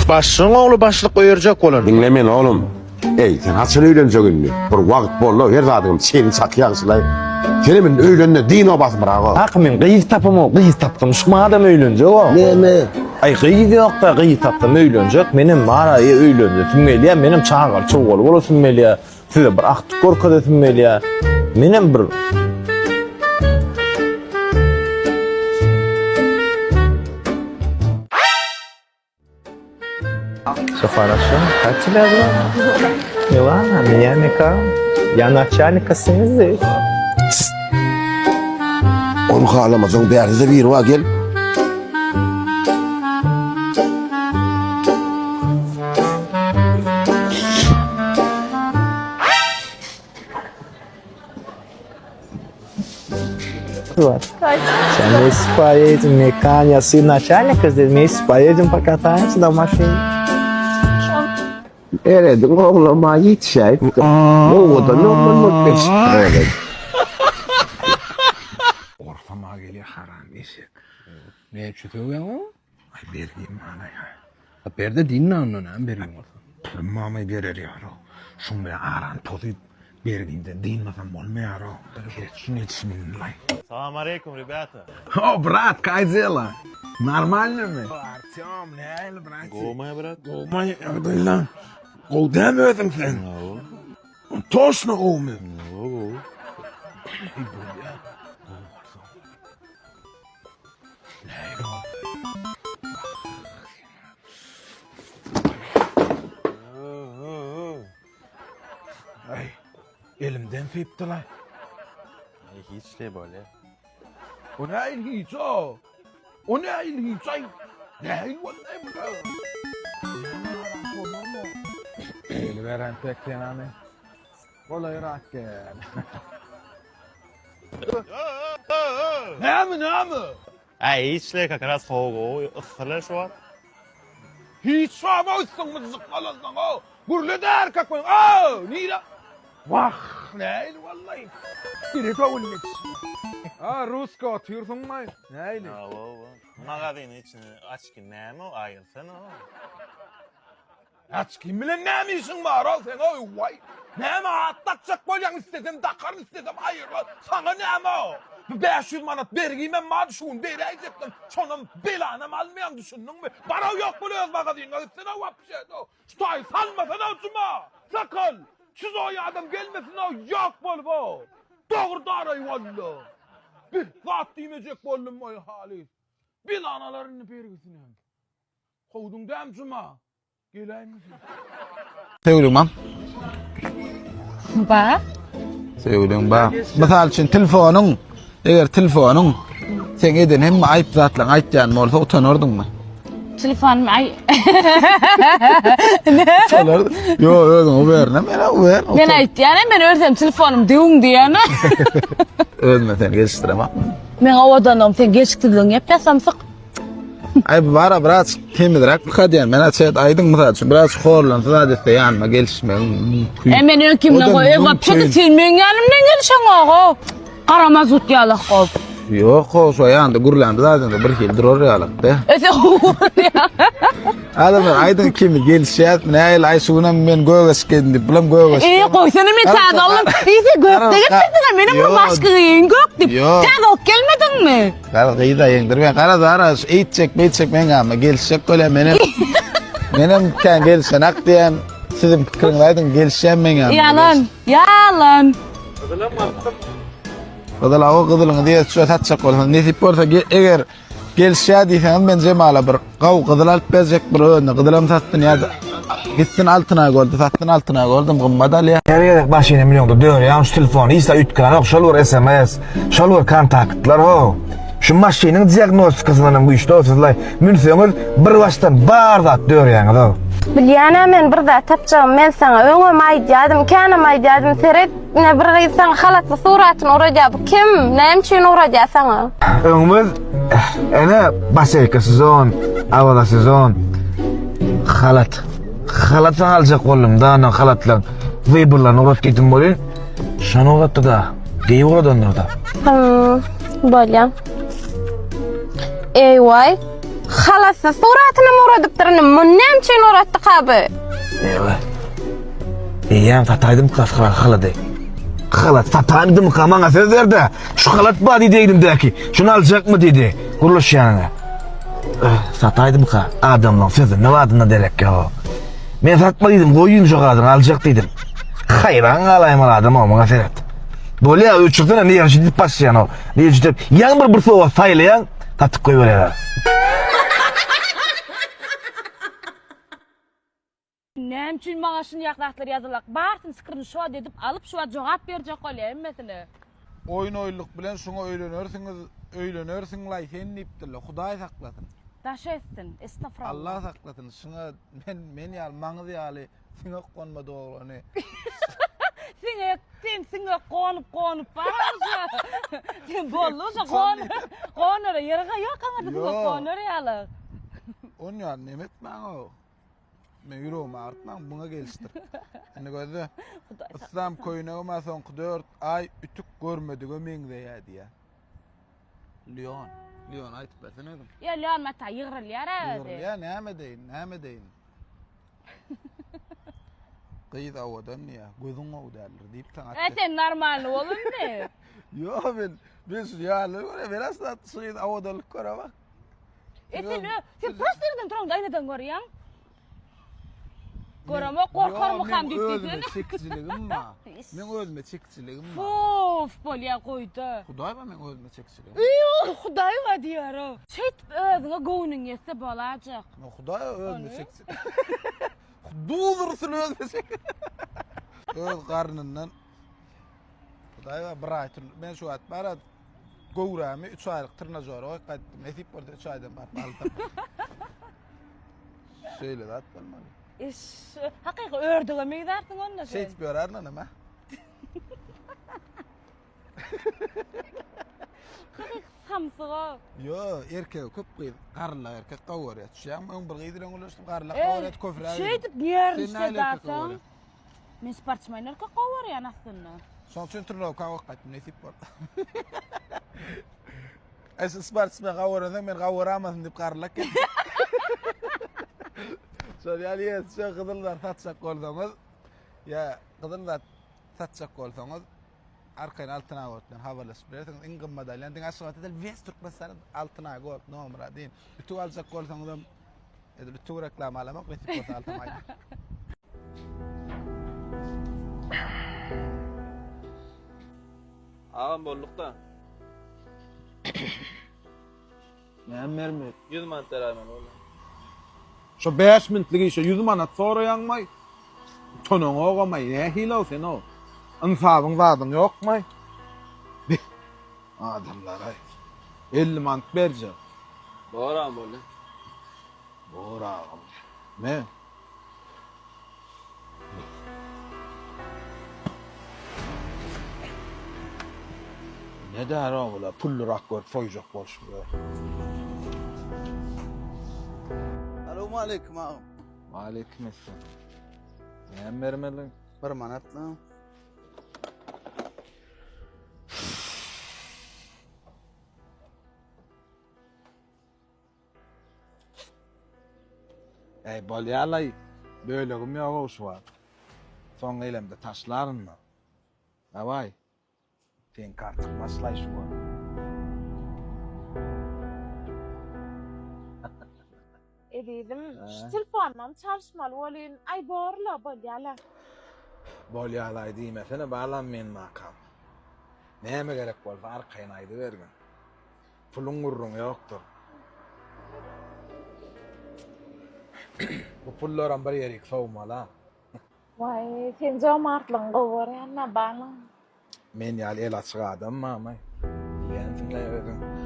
Başlygyň ogly başlyk öýerjek bolan. Diňle meni oglum. Eý, sen haçan öýlenjek indi? Bir wagt boldy, her zadyňam çeni çaky ýagşylaý. Senem indi öýlen-de dyn o basymrak-a. Kaka men gyz tapamok, gyz tapsam şu madam öýlenjek-o. Näme? Aý gyz ýok-da, gyz tapsam öýlenjek. Menem bar-a, öýlenjesim gelýär, menem çagaly çugaly bolasym gelýär. Size bir agtyk görkezesim gelýär. Menem bir Все хорошо. Как тебя зовут? Милана, меня Мика. Я начальника сын здесь. Ony halamasaň bärde-de biri bar, gel. Сейчас вместе поедем, Миканя, сын начальника здесь, вместе поедем, покатаемся на машине. Erediň ogluma ýetişäýipdir. Owadan oglan bolup ýetişipdir oglum. Orsam-a gelýär haram eşek. Näme üçin sögýäň oňa? Aý bergim bar-aý. A ber-de diýin ondan näme bergiň bolsa. Pulum barmy berer ýaly. Şuň bilen arany pozup bergimden dynmasam bolmaýar-ow. Seret şuň edişini indi-laý. Salam aleýkum rebýata. O brat kak dela? Normalnymy? Artyom nähili bratik? Gowmy brat? Gowmy ýagdaýlar? Gowy dämi özüň sen? Toşno gowmy? Gowy. Eý bolýa. Gowy bolsa. Nähili ol? Aý, elimden sypdylar. Aý hiç-le bolýa. O nähili hiç-o? O nähili hiç-aý? Nähili boldy bu? Geliberen tek senany. Golaýrak gel. Näme, näme? Aý hiç-le kak raz howa gowy, yssy-le şu wagt. Hiç wagt üstüň myjyk bolansoň-ow. Gürle-de erkek boň. Ow, nire? Wah, nähili wallaý. Biri göwünlik. A, ruska otyrsyňmy? Nähili? Hawa, magazynyň içini açki näme o, aýyrsana o. Aç kim bilen näme işiň bar ol seň oý waý. Näme at dakjak bolýaň islesem dakaryn islesem aýyryn saňa näme o. Bu 500 manat bergimem bar şu gün beräýjekdim şonam belanam almaýaň düşündiňmi. Baraw ýok bol öz magazyňa gitsene wapşe şu taýy salmasana juma sakal çuzoý adam gelmesin o ýok bolup o. Dogry daraý walla. Bir zat diýmejek boldum oý halys. Belan alar indi bergisinem. Kowduň däm Juma? Geläýmesin. Söýgüliň bam? Ba. Söýgüliň ba. Mysal üçin telefonyň, eger telefonyň sen eden hemme aýyp zatlaryňy aýtýan bolsa utanardyňmy? Telefonym aý. Utanardyň. Ýok, özüň uberine, men uber. Men aýtýan, men ölsem telefonym döwüň diýýän. Özüme seni gelişdiremok. Men owadanlygym sen gelşiksizligiňi ýapýa samsyk. Aý bu bara biraz temizräk pyka diýen. Men açet aýdyň mysal üçin biraz horlansa zat etse ýanyma gelişmegiň mümkin. E men öňkimden goý. E wapşe sen meň ýanymdan gelişeňok o. Gara mazut ýalak gop. Ýok, o şo ýanda gürlände zaten bir hili durar ýalak-da. E sen Adamlar aýdyň kimi gelişýär, nähili aý şu günem men gök eşik geýdim diýip, bulam gök eşik. E goýsana men täze aldym. Diýse gökde getirdiň menem bir maska geýin gök diýip. Täze alyp gelmediňmi? Gara gyza ýeňdirme, gara zara eýtjek, beýtjek men gama gelişjek bolýan menem. Menem kän gelişenak diýen. Siziň pikiriňizi aýdyň, gelişýän men gama. Ýalan, ýalan. Gyzylam alypdym. Gyzyl awa gyzylyňy diýe şu satjak bolsaň, nesip bolsa eger gelişýär diýseňiz men Jemala bir gaw gyzyl alyp berjek bir özüne gyzylam satsyn ýa-da gitsin Altynaý goldy satsyn Altynaý goldum gymmat alýar. Her gezek maşyna münüňde dörýäň şu telefony hiç zat üýtgänok şol bir sms şol bir kontaktlar ho. Şu maşynyň diagnostikasyndan hem güýçli o sizlaý münseňiz bir başdan bar zat dörýäňiz o. Bilýänä men bir zat tapjagym men saňa öňem aýdýadym känem aýdýadym seret ine bir gyz saňa halatly suratyny ugradýar bu kim näme üçin ugradýar saňa. Öňümiz ene baseýka sezon awaza sezon halat halat saňa aljak boldum da ana halatlaň wyborlaryny ugrat diýdim welin şony ugratdy-da geýip ugradandyr-da. Hum bolýa. Eý waý. Halatsyz suratynam ugradypdyr indi. Muny näme üçin ugratdyka bu? Ewe. Eýýäm sataýdym kasra halady. Halat sataýdym maňa söz berdi. Şu halat bar diýdi egnimdäki. Şuny aljakmy diýdi. Gurluşýanyňa. Eh, sataýdymka adamlaryň sözüne badyna derek ýok. Men satma diýdim, goýayım şu gadyny aljak diýdim. Haýran galaýmaly adam o muňa seret. Bolýa öçürsene ne ýerşi diýip başlaýan o. Ne ýerşi diýip, ýaň bir bir sowal saýlaýan, satyp goýberýär. Näme üçin maňa şunýak zatlar ýazylak? Barsyny skrinşot edip alyp şu wagt jogap berjek bolýa hemmesine. Oýun oýunlyk bilen şuňa öýlenersiňiz, öýlenersiňlaý sen diýipdirler. Hudaý saklasyn. Daş etsin. Estafrallah. Allah saklasyn. Şuňa men men ýaly maňyz ýaly siňek gonmadyk oglany. Siňek, sen siňek gonup gonup baranja. Sen boldy uşa gon. Gonara ýeri ýok aňyrda siňek gonar ýaly. On ýaly neme etmäň o. Men ýüregimi agyrtmaň, muňa gelişdir. Indi gözle. Yslam köýnegim-ä soňky 4 aý ütük görmedige meňzeýär diýýär. Leon. Leon aýtyp bersene özüň. Ýa Leon mata ýygrylýar-a özi. Ýygrylýar, näme edeýin, näme edeýin. Gyz owadan diýýär, gözüň gowy däldir diýip saňa. E sen normalny bol indi. Ýok, men men şu ýaly görýän, men asla şu gyz owadanlyk göremok. E sen ö, sen prosta ýerden turaňda aýnadan görýäň. Göremok, gorkarmykam diýip diýsene. Özüme çekijiligim bar. Meň özüme çekijiligim bar. Puf, bolýa goýda. Hudaý bar meň özüme çekijiligim. Ýok, Hudaý bar diýýär-ow. Şeýdip özüňe göwnüň ýetse bolajak. No Hudaý özüme çekiji. Duz ursun özüme çek. Öz garnyndan Hudaý bar bir aý men şu wagt bara Göwrämi 3 aýlyk trnažora goýup gaýtdym. Nesip bolsa 3 aýdan baryp aldym. Şeýle zat bolmaly. Iş, hakyky ördüge meňzärsiň onda sen. Şeýtip ýörärin onam, ha? Hakyky samsyga. Ýo, erkege köp gyz, garynlak erkek gowy görýär. Düşýäňmi? Öň bir gyz bilen gürleşdim, garynlak gowy görýär, köpräk. Şeýdip nerwniçe dasaň. Men sportsmen erkek gowy görýän aslynda. Şoň üçin trnowka goýup gaýtdym nesip bolsa. Ay sen sportsmen gowy görensoň men gowy görämasyn diýip garylak geldi. Şol ýaly ýetişe gyzyl zat satjak bolsaňyz ýa gyzyl zat satjak bolsaňyz arkaýyn Altyn Aý Gold bilen habarlaşyp bilersiňiz. Iň gymmat alýan diňe Aşgabatda däl, wes Türkmenistanda Altyn Aý Gold nomer 1. Ütük aljak bolsaňyzam Edil ütük reklama alamok, nesip bolsa alsam aýdar. Agam boldukda. Näme bermeli? 100 manat beräýmeli bolýar. Şo 5 minutlyk işe 100 manat soraýaňmaý? Utanaňogamaý, nähili-ow sen-ow? Ynsabyň zadyň ýokmaý? Bih, adamlar-aý. 50 manat berjek. Bor agam boldy. Bor agam. Me. Ne däro bular pullurak görüp soýjak bolşup ýör. Salowmaleýkim agam. Waleýkim esselam. Näme bermeli? Bir manat lan. Äý bolýalaý, bölegim ýog-ow şu wagt. Soň gelemde taşlaryn-da. Dawaý. Seňki artykmaçlaý şu wagt. Ezizim, şu telefonymam çalyşmaly welin, aý borla, bolýala. Bolýalaý diýmesene balam men makam. Näme gerek bolsa arkaýyn aýdybergin. Puluň gürrüňi ýokdur. Bu pullaram bir ýerik sowmaly-a. Waý, seň jomartlygyňy gowy görýän-dä, balam. Men ýaly el açyk adam barmy? Bilýänsiň-le özüň.